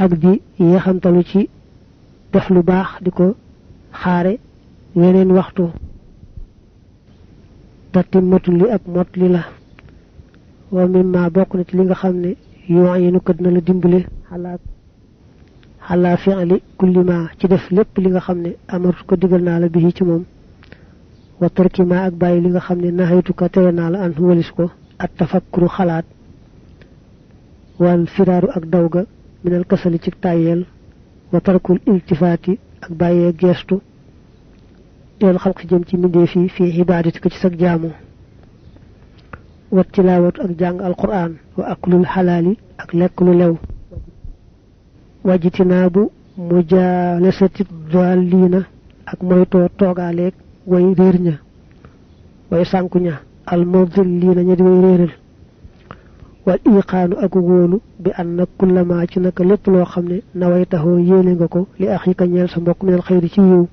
ak di yeexantalu ci def lu baax di ko xaare yeneen waxtu tatimatu li ak mot li la wa mimma bokk na ci li nga xam ne yu'inu kat na la dimbale xalaa fi'li kulli ma ci def lépp li nga xam ne amartu ko digal naa la bi ci moom wa tarki ma ak bàyyi li nga xam ne nahaytu ko tere naa la an walis ko at tafakkuru xalaat wal firaaru ak dawga minal kasali ci tayel wa tarkul iltifaati ak bàyyee geestu el xalq jëm ci mindee fi ibadati ko ci sag jaamu wa tilawatu ak jàng alquran wa aklul halali ak lekk lu lew wajitinabu mujalasati dhalina ak moytoo toogaaleeg way réer ña way sànku ña al mudillina ña di way réeral wal iqaanu ak wóolu bi anna kullama ci naka lépp loo xam ne nawaytaxoo yéene nga ko li axika ñeel sa mbokk minal xayri ci yiw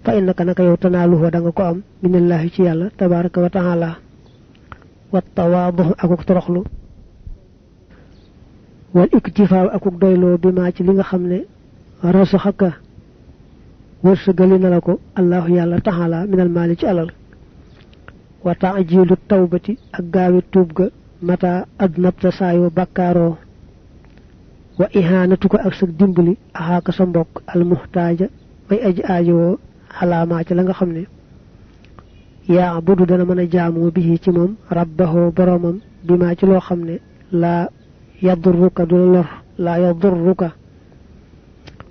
fa innaka naka yow tanaaluhu da nga ko am minallahi ci yàlla tabaraka wa taala wa tawaadu akuk toroxlu wal iktifaaw akuk doyloo bi maa ci li nga xam ne rasaxaka wërsëgali na la ko allahu yàlla taala minal maali ci alal wa taajilu tawbati ak gaawi tuub ga mata adnabta saayo bakkaaroo wa ihanatu ko ak sa dimbali axaaka sa mbokk al muhtaaja way aji aajowoo xalaamaa ci la nga xam ne yaa budu dana mën a jaamoo bi ci moom rabbahu boromam bi maa ci loo xam ne laa yadurruka du lor laa yadurruka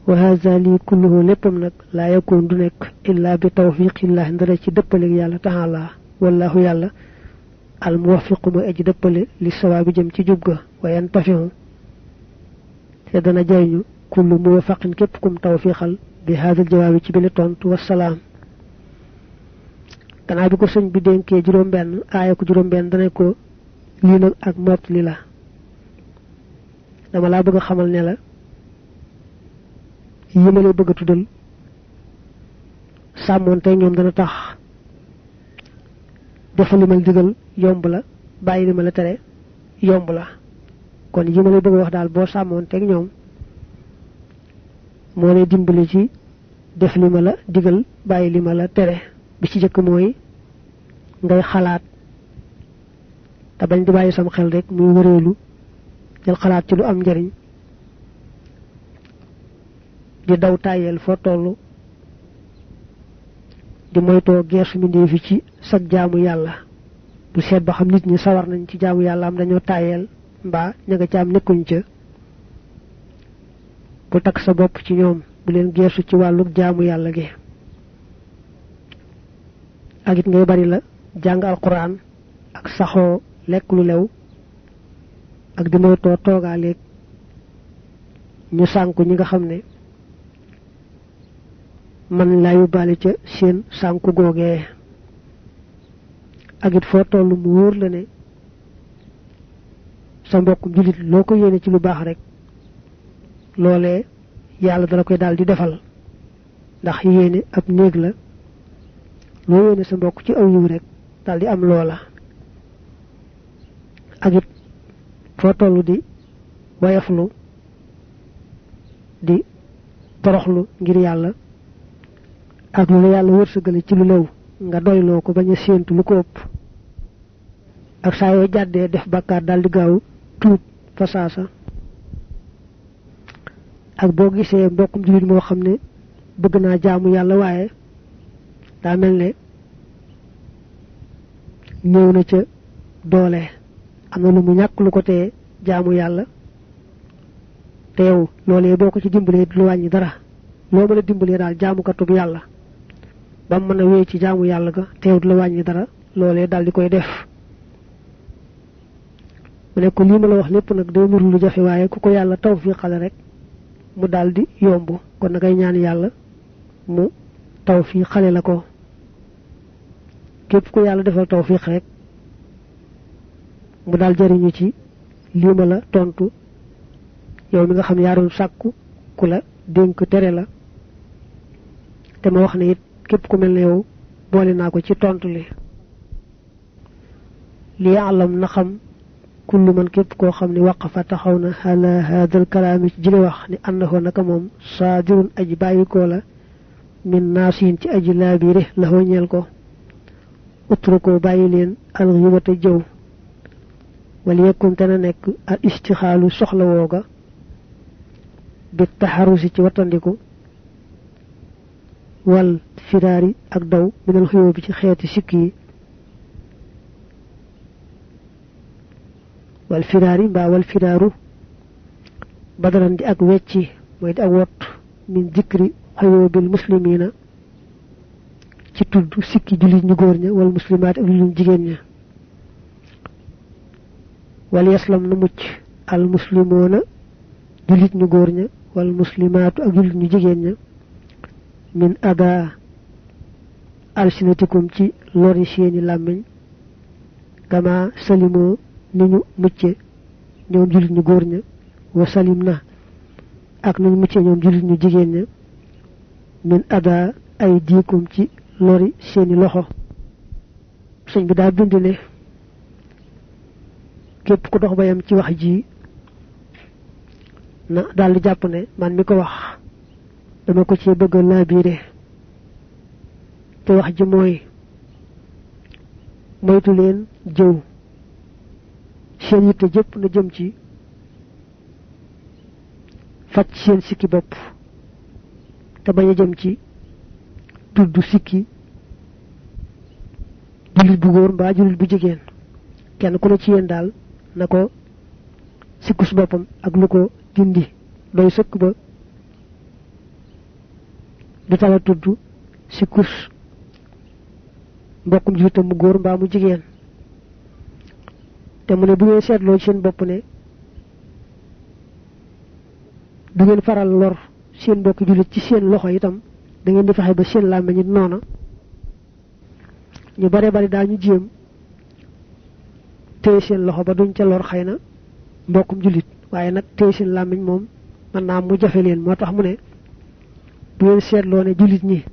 wa haza lii kulluhu léppam nag laa yakun du nekk illaa bi tawfiqillah ndara ci dëppale yàlla taala wallahu yàlla al muwaffiqu mooy aji dëppale li sawaabi jëm ci jub ga wa yantafihu te dana jariñu kullu muwaffaqin képp kum tawfiqal bi haadal jawaabi ci bile tontu wasalaam gannaaw bi ko sëñ bi dénkee juróom-benn aaya ko juróom-benn dana ko lii nag ak mott li la dama laa bëgg a xamal ne la yi ma lay bëgg a tuddal sàmmoon tey ñoom dana tax defal li ma la digal yomb la bàyyi li ma la tere yomb la kon yi ma lay bëgg a wax daal boo sàmmoon teg ñoom moo lay dimbali ci def li ma la digal bàyyi li ma la tere bi ci jëkk mooy ngay xalaat te bañ di bàyyi sam xel rek muy wëreelu jël xalaat ci lu am njariñ di daw tàyyeel foo toll di moytoo geesu mbindee fi ci sag jaamu yàlla du seet ba xam nit ñi sawar nañ ci jaamu yàlla am dañoo tàyyeel mbaa ña nga ca am nekkuñ ca bu takk sa bopp ci ñoom bu leen geesu ci wàllu jaamu yàlla gi ak it ngay bari la jàng alquran ak saxoo lekk lu lew ak di moytoo toogaaleeg ñu sànku ñi nga xam ne man laa yóbbaale ca seen sànku googee ak it foo toll mu wóor la ne sa mbokkum jullit loo ko yéene ci lu baax rek loolee yàlla dala koy daal di defal ndax yéene ab néeg la loo yéene sa mbokk ci aw yiw rek daal di am loola ak it foo toll di wayaflu di toroxlu ngir yàlla ak lu la yàlla wërsëgale ci lu lew nga doyloo ko bañ a séentu lu ko ëpp ak saa yoo jàddee def bàkkaar daal di gaaw tuub fa saasa ak boo gisee mbokkum jullit moo xam ne bëgg naa jaamu yàlla waaye daa mel ne ñëw na ca doole am na lu mu ñàkk lu ko tee jaamu yàlla te yow loolee boo ko ci dimbalee du lu wàññi dara loo mën a dimbalee daal jaamukatub yàlla ba mën a wéy ci jaamu yàlla ga te yow du la wàññi dara loolee daal di koy def mu ne ko lii ma la wax lépp nag day nuru lu jafe waaye ku ko yàlla tawfiqale rek mu daal di yomb kon na ngay ñaan yàlla mu tawfiqale la ko képp ku yàlla defal tawfiq rek mu daal jariñu ci lii ma la tontu yow mi nga xam yaarul sàkku ku la dénk tere la te ma wax ne it képp ku mel ne yow boole naa ko ci tontu li ya'lam na xam kullu man képp koo xam ni waqafa taxaw na ala hadal kalaami ci jële wax ni annahu naka moom saadirun aji bàyyikoo la min naasiin ci aji laabire la ñeel ko utruko bàyyi leen al ghibata jëw wal yakun te na nekk al istixaalu soxla wooga bi taxarusi ci wattandiku wal firaari ak daw minal xuyoo bi ci xeeti sikk yi wal firaari mbaa wal firaaru badalan di ak wecci mooy di ak wott min zikri xuyoo bil muslimiina ci tudd sikki jullit ñu góor ña wal muslimaat ak jullit jigéen ña wal yaslam na mucc al muslimoona jullit ñu góor ña wal muslimaatu ak jullit ñu jigéen ña min ada alsinatikum ci lori seeni làmmiñ kama salimoo ni ñu mucce ñoom jullit ñu góor ña wa salim na ak ni ñu mucce ñoom jullit ñu jigéen ña min ada ay diikum ci lori seeni loxo sëñ bi daa bind ne képp ku dox ba yam ci wax ji na daal di jàpp ne man mi ko wax dama ko ci bëgg laa biire te wax ji mooy moytu leen jëw seen yitte jëpp na jëm ci faj seen sikki bopp te bañ a jëm ci tudd sikki jullit bu góor mbaa jullit bu jigéen kenn ku ne ci yéen daal na ko sikkus boppam ak lu ko dindi doy sëkk ba du tala tudd sikkus mbokkum jullitam mu góor mbaa mu jigéen te mu ne bu ngeen seetloo ci seen bopp ne du ngeen faral lor seen mbokk jullit ci seen loxo itam da ngeen di fexe ba seen làmmiñ it noona ñu bare bari daal ñu jéem téye seen loxo ba duñ ca lor xëy na mbokkum jullit waaye nag téye seen làmmiñ moom mën naa mu jafe leen moo tax mu ne bu ngeen seetloo ne jullit ñi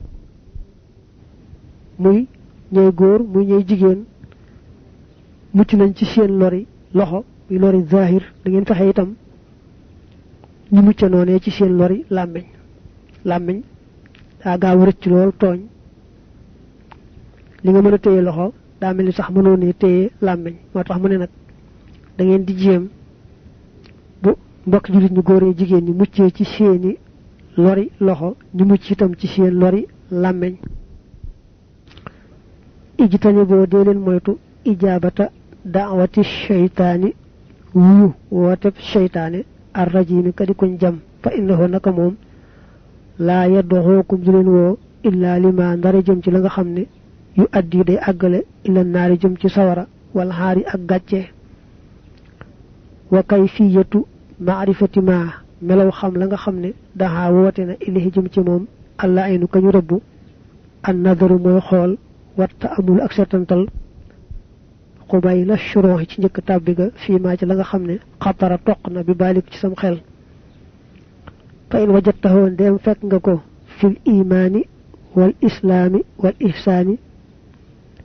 muy ñooy góor muy ñooy jigéen mucc nañ ci seen lori loxo muy lori zahir da ngeen fexe itam ñu mucc noonee ci seen lori làmmiñ daa gaaw rëcc lool tooñ li nga mën a téye loxo daa mel ni sax mënoo ne téye làmmiñ moo tax mu ne nag da ngeen di jéem bu mbokk jullit ñu góor yi jigéen ñi muccee ci seeni lori loxo ñu mucc itam ci seen lori làmmiñ ijtani boo dee leen moytu ijaabata daawati sheytaani wuyu wooteb sheytaane ar rajimi ka di kuñ jam fa innahu naka moom laa yadduxookum du leen woo illaa lima ndara jëm ci la nga xam ne yu addi day àggale ila naari jëm ci sawara wal xaari ak gàcce wa kayfiyatu maarifati ma melaw xam la nga xam ne daxaa woote na ilahi jëm ci moom allah aynu ka ñu rëbbu an nadaru mooy xool watta amul ak setantal xubay la shuruux ci njëkk tàbbi ga fii maa ci la nga xam ne xatara toq na bi baalik ci sam xel fa in wajadtahu ndéem fekk nga ko fil imaani wal islaami wal ihsaani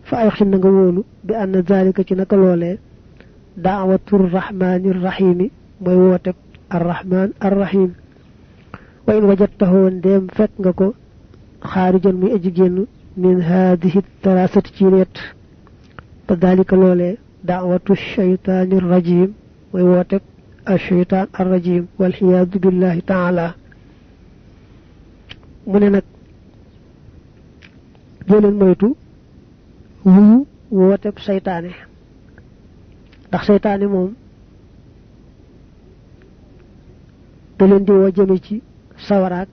fa ay xin na nga wóolu bi ann zalika ci naka loolee daawatur rahmaani rahimi mooy wooteb arrahman arrahim wa in wajadtahu ndéem fekk nga ko xaarijan muy aji génn min haadihi tarasati ci leet fa dalika loolee daawatu shaytaani rajim mooy wooteb ashaytaan arrajim walxiyaadu billahi taala mu ne nag jëleen moytu wuyu wooteb saytaane ndax saytaane moom da leen di woo jëme ci sawaraak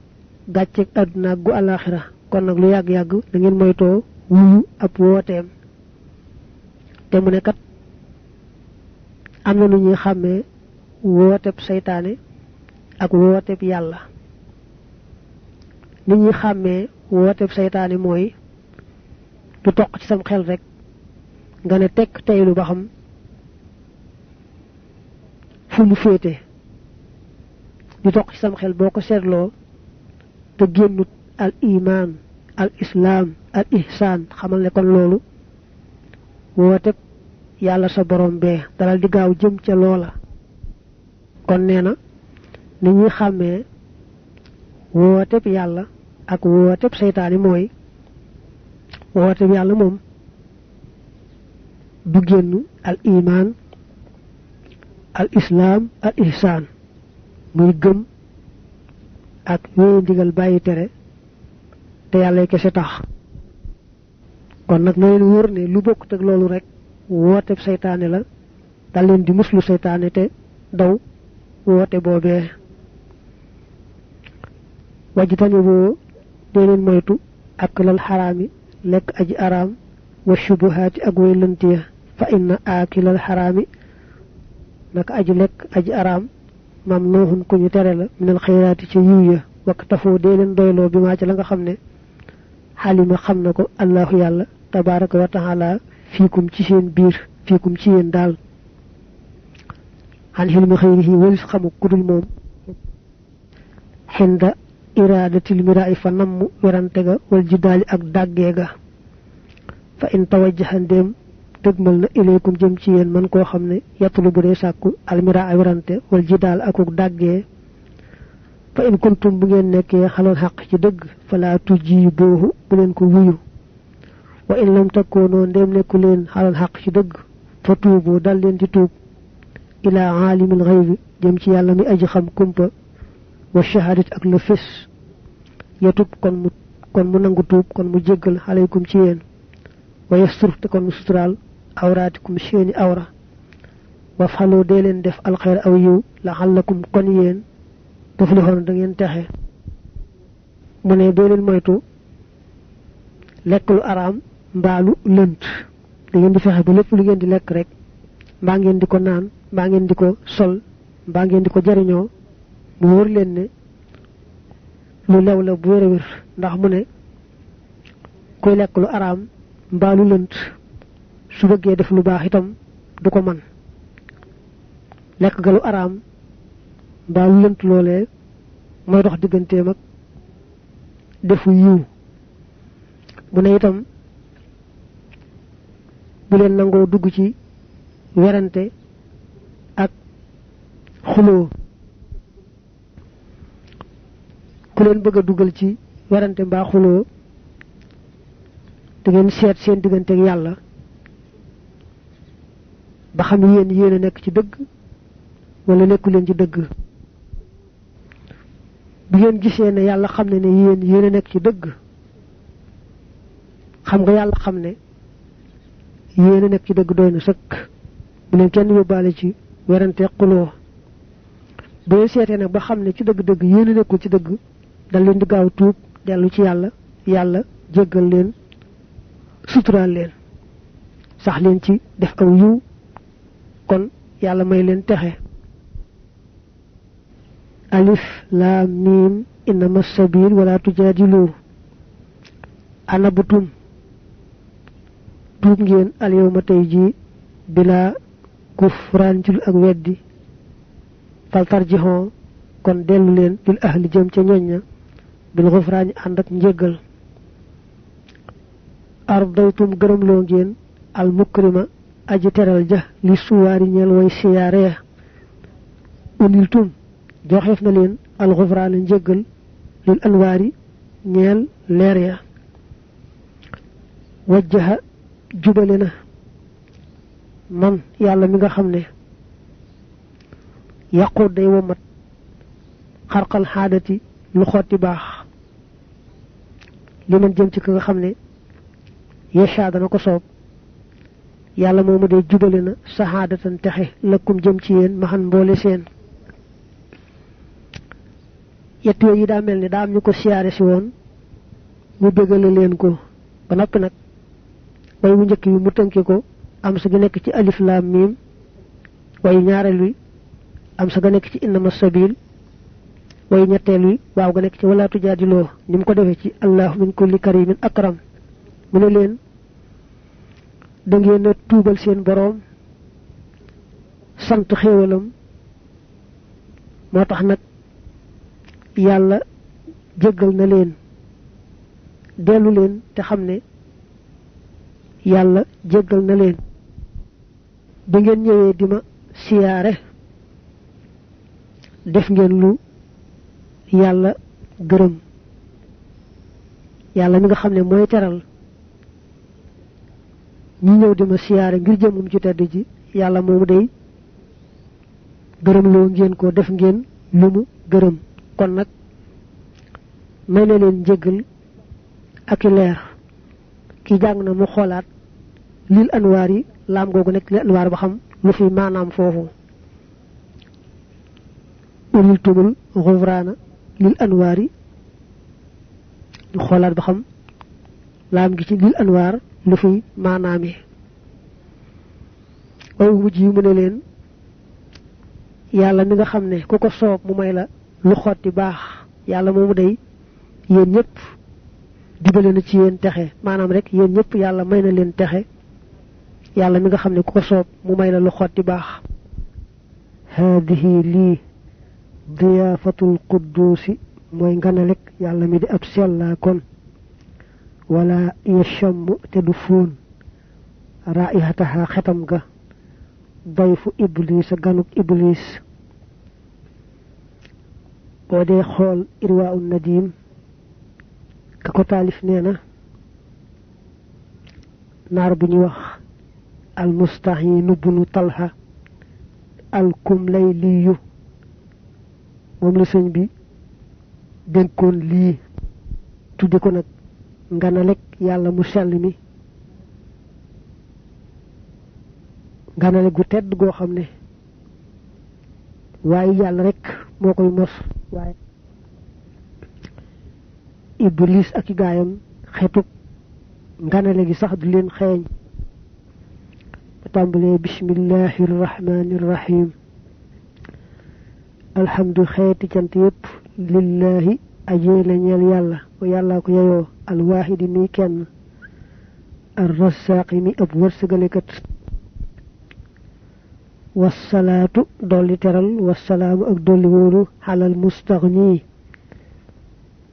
gàcceeg àdduna gu alaxira kon nag lu yàgg-yàgg da ngeen moytoo wuyu ab wooteem te mu ne kat am na nu ñuy xàmmee wooteb saytaane ak wooteb yàlla nit ñi xàmmee wooteb saytaane mooy du toq ci sam xel rek nga ne tekk teylu ba xam fu mu féete di tok ci sam xel boko setlo te gennut al iman al islam al ihsan xamal ne kon lolu wote yalla sa borom be dalal di gaaw jëm ci lola kon neena ni ñi xamé wote yalla ak wote seytaane moy wote yalla mom du gennu al iman al islam al ihsan muy gëm ak wéy ndigal bàyyi tere te yàlla kese tax kon nag na leen wóor ne lu bokkut ak loolu rek wooteb seytaane la dal leen di muslu seytaane te daw woote boobee wajitani boo dee leen moytu ak lal xaraami lekk aji araam wa shubuhaati ak way lëntiya fa inna aakilal xaraami naka aji lekk aji araam mamnuhun ku ñu tere la minal xayraati ci yiw ya wak tafoo dee leen doyloo bi maa ci la nga xam ne xalima xam na ko allahu yàlla tabaraka wa taala fiikum ci seen biir fiikum ci yéen daal an xilmi xayrihi walis xamu kudul moom xinda iradatil mirai fa namm werante ga wal jidaali ak dàggee ga fa in tawajjahan dem dëgmal na ilaykum jëm ci yéen man koo xam ne yattulu bu dee sàkku almira ay werante wal jidaal akuk dàggee fa in kuntum bu ngeen nekkee xaloon xaq ci dëgg fala tujji boohu bu leen ko wuyu wa in lam takkoonoo ndem nekku leen xaloon xaq ci dëgg fa tuubu dal leen ci tuub ila aalimil xaybi jëm ci yàlla mi aji xam kumpa wa shahadat ak lu fis yatub kon mu nangu tuub kon mu jéggal alaykum ci yéen wa yastur te kon mu suturaal awraatikum seeni awra wa faloo dee leen def alxayr aw yiw laxallakum kon yéen tuflixoon da ngeen texe mu ne dee leen moytu lekk lu araam mbaa lu lënt da ngeen di fexe ba lépp lu ngeen di lekk rek mbaa ngeen di ko naan mbaa ngeen di ko sol mbaa ngeen di ko jariñoo mu wóor leen ne lu lew la bu wér a wér ndax mu ne kuy lekk lu araam mbaa lu lënt su bëggee def lu baax itam du ko man lekk ga lu araam mbaa lu lënt loolee mooy dox digganteem ak defu yiw mu ne itam bu leen nangoo dugg ci werante ak xuloo ku leen bëgg a dugal ci werante mbaa xuloo da ngeen seet seen diggante ak yàlla ba xam yéen a nekk ci dëgg wala nekku leen ci dëgg bu ngeen gisee ne yàlla xam ne yéen a nekk ci dëgg xam nga yàlla xam ne yéen a nekk ci dëgg doy na sëkk bu leen kenn yóbbaale ci werante xuloo bu ngeen seetee nag ba xam ne ci dëgg-dëgg yéen a nekkul ci dëgg dal leen di gaaw tuub dellu ci yàlla jéggal leen suturaal leen sax leen ci def aw yiw kon yàlla may leen texe alif laam miim innama sabil wala tujaadilu anabutum tuub ngeen al yawma tey ji bila kufraan ci lu ak weddi fal tarjihon kon dellu leen bil ahli jëm ca ñoñña bil xufraani ànd ak njéggal ardaytum gërëmloo ngeen al mukrima aji teral ja li suwaari ñeel way siyaare ya uniltum joxeef na leen al xufraani njéggal lil anwaari ñeel leer ya wajjaha jubale na man yàlla mi nga xam ne yàqut day womat xarqal xaadati lu xotti baax li man jëm ci ka nga xam ne yesha dana ko soob yàlla moomu day jubale na saxaadatan texe lëkkum jëm ci yéen maxan mboole seen yett yi daa mel ni daa am ñu ko siyaare si woon mu bëggale leen ko ba noppi nag way wu njëkk yi mu tënke ko am sa ga nekk ci alif laam miim way ñaareel wi am sa ga nekk ci innama sabil way ñetteel wi waaw ga nekk ci wala tujaadiloo ni mu ko defee ci allahu min kulli karimin akram mu ne leen da ngeen a tuubal seen boroom sant xéewalam moo tax nag yàlla jéggal na leen dellu leen te xam ne yàlla jéggal na leen bi ngeen ñëwee di ma siyaare def ngeen lu yàlla gërëm yàlla mi nga xam ne mooy teral ñi ñëw di ma siyaare ngir jëmum ci tedd ji yàlla moomu day gërëm loo ngeen ko def ngeen lu mu gërëm kon nag may na leen njéggal ak leer ki jàng na mu xoolaat lil anwaar yi laam googu nekk lil anwaar ba xam lu fi maanaam foofu ulil tumul xufraana lil anwaar yi ñu xoolaat ba xam laam gi ci lil anwaar lu fi maanaam yi way mujj yi mu ne leen yàlla mi nga xam ne ku ko soob mu may la lu xotti baax yàlla moomu day yéen ñëpp digale na ci yéen texe maanaam rek yéen ñëpp yàlla may na leen texe yàlla mi nga xam ne ku ko soob mu may la lu xotti baax haadihi lii diyaafatul qudduusi mooy nganalek yàlla mi di ab sellaa kon wala yashamm te du fóon raihataha xetam ga dayfu iblis a ganuk iblis boo dee xool irwaa nadim ka ko taalif nee na naar bu ñuy wax al mustahin ibnu talha al kumlayliyu moom la sëñ bi dénkoon lii tuddi ko nag nganalek yàlla mu sell mi nganale gu tedd goo xam ne waaye yàlla rek moo koy mos waaye iblis ak i gaayam xetub nganale gi sax du leen xeeñ ba tàmbalee bismillahi irrahmani irrahim alhamdu xeeti cant yépp lillahi ajee la ñeel yàlla wa yàlla ko yeyoo alwaahidi mi kenn arrasaaqi mi ab wërsëgalekat wassalaatu dolli teral wassalaamu ak dolli wóolu xalal mustaxni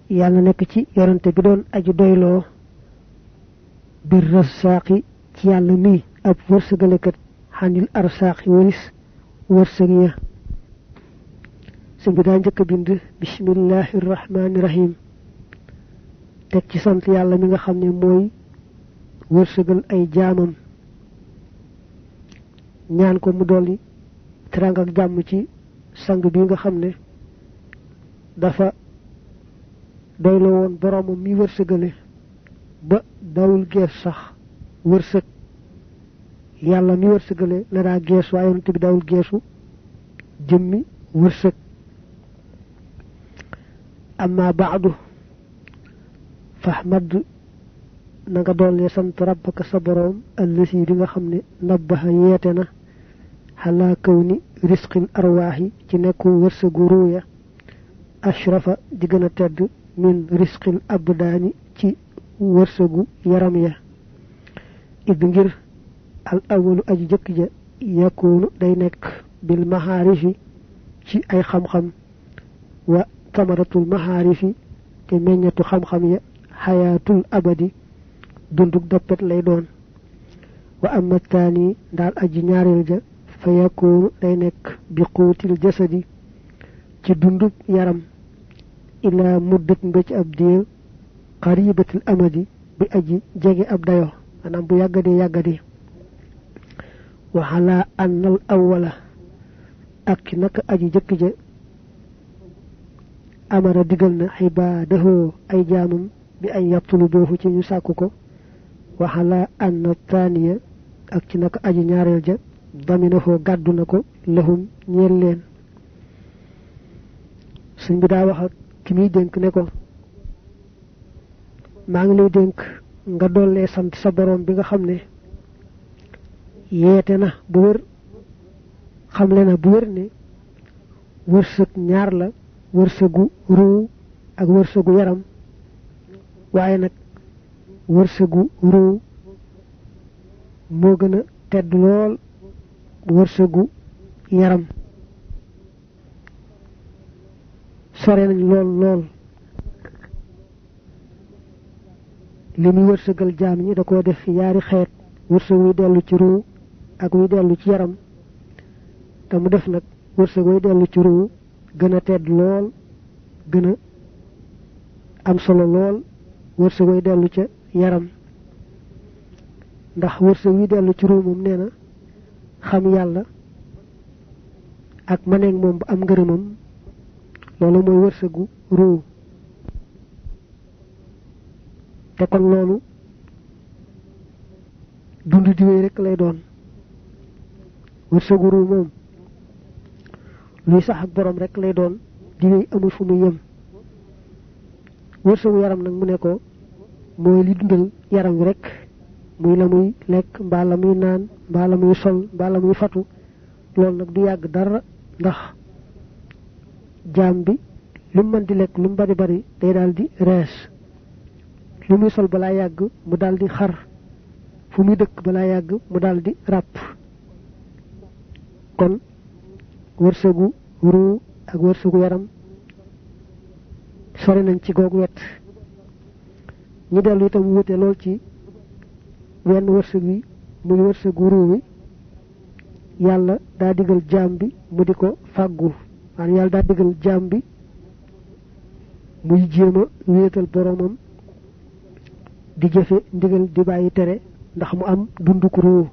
yàlla nekk ci yorante bi doon aju doyloo bir rasaaqi ci yàlla mi ab wërsëgalekat xanil arsaaqi walis wërsëg ya sëñ bi daa njëkk a bind bismillahi irrahmani irrahim teg ci sant yàlla mi nga xam ne mooy wërsëgal ay jaamam ñaan ko mu dolli teranga ak jàmm ci sang bi nga xam ne dafa doyloo woon boroomam mi wërsëgale ba dawul gees sax wërsëg yàlla mi wërsëgale la daa gees waaye yonent bi dawul geesu jëmmi wërsëg amma baadu fahmad na nga dollee sant rabbaka sa boroom allasi bi nga xam ne nabbaha yeete na xalaa kaw ni risqil arwaaxi ci nekku wërsëgu ruuya ashrafa di gën a tedd min risqil abdaani ci wërsëgu yaram ya id ngir al awalu aji jëkk ja yakoonu day nekk bil mahaarifi ci ay xam-xam wa tamaratul mahaarifi te meññatu xam-xam ya xayaatul abadi dunduk dappet lay doon wa amma taani daal aji ñaareel ja fa yakoonu day nekk bi quutil jasadi ci dunduk yaram ila muddat ba ci ab diir qaribatil amadi bi aji jege ab dayo maanaam bu yàggadee wa ala annal awwala ak naka aji jëkk ja amara digal na xibaadahoo ay jaamam bi ay yàttulu boofu ci ñu sàkku ko wa ala anna taaniya ak ci naka aji ñaareel ja daminahoo gàddu na ko lahum ñeel leen suñ bi daa wax ak ki muy dénk ne ko maa ngi lay dénk nga dollee sant sa boroom bi nga xam ne yeete na bu wër xamle na bu wër ne wërsëg ñaar la wërsëgu ruu ak wërsëgu yaram waaye nag wërsëgu ruu moo gën a tedd lool wërsëgu yaram sore nañ lool lool limi wërsegal jaam ñi da ko def yaari xeet wërsëg wi dellu ci ruu ak wi dellu ci yaram te mu def nag wërsëg wi dellu ci ruu gën a tedd lool gën a am solo lool wërsëg wi dellu ca yaram ndax wërsëg wi dellu ci ruu moom nee na xam yàlla ak maneeg moom bu am ngërëmam loolu mooy wërsëgu ruu te kon loolu dund di wéy rek lay doon wërsëgu ruu moom luy sax ak borom rek lay doon di wéy amul fu muy yem wërsëgu yaram nag mu ne ko mooy li dundal yaram wi rek muy la muy lekk mbaa la muy naan mbaa la muy sol mbaa la muy fatu loolu nag du yàgg dara ndax jaam bi lu mën di lekk lu mu bari bari day daal di rees lu muy sol balaa yàgg mu daal di xar fu muy dëkk balaa yàgg mu daal di ràpp kon wërsëgu ruu ak wërsëgu yaram sori nañ ci googu wet ñu dellu itam wute lool ci wenn wërsëg wi muy wërsëgu ruu wi yàlla daa digal jaam bi mu di ko fàggu maanaam yàlla daa digal jaam bi muy jéem a wéetal boromam di jëfe ndigal di bàyyi tere ndax mu am dunduk ruu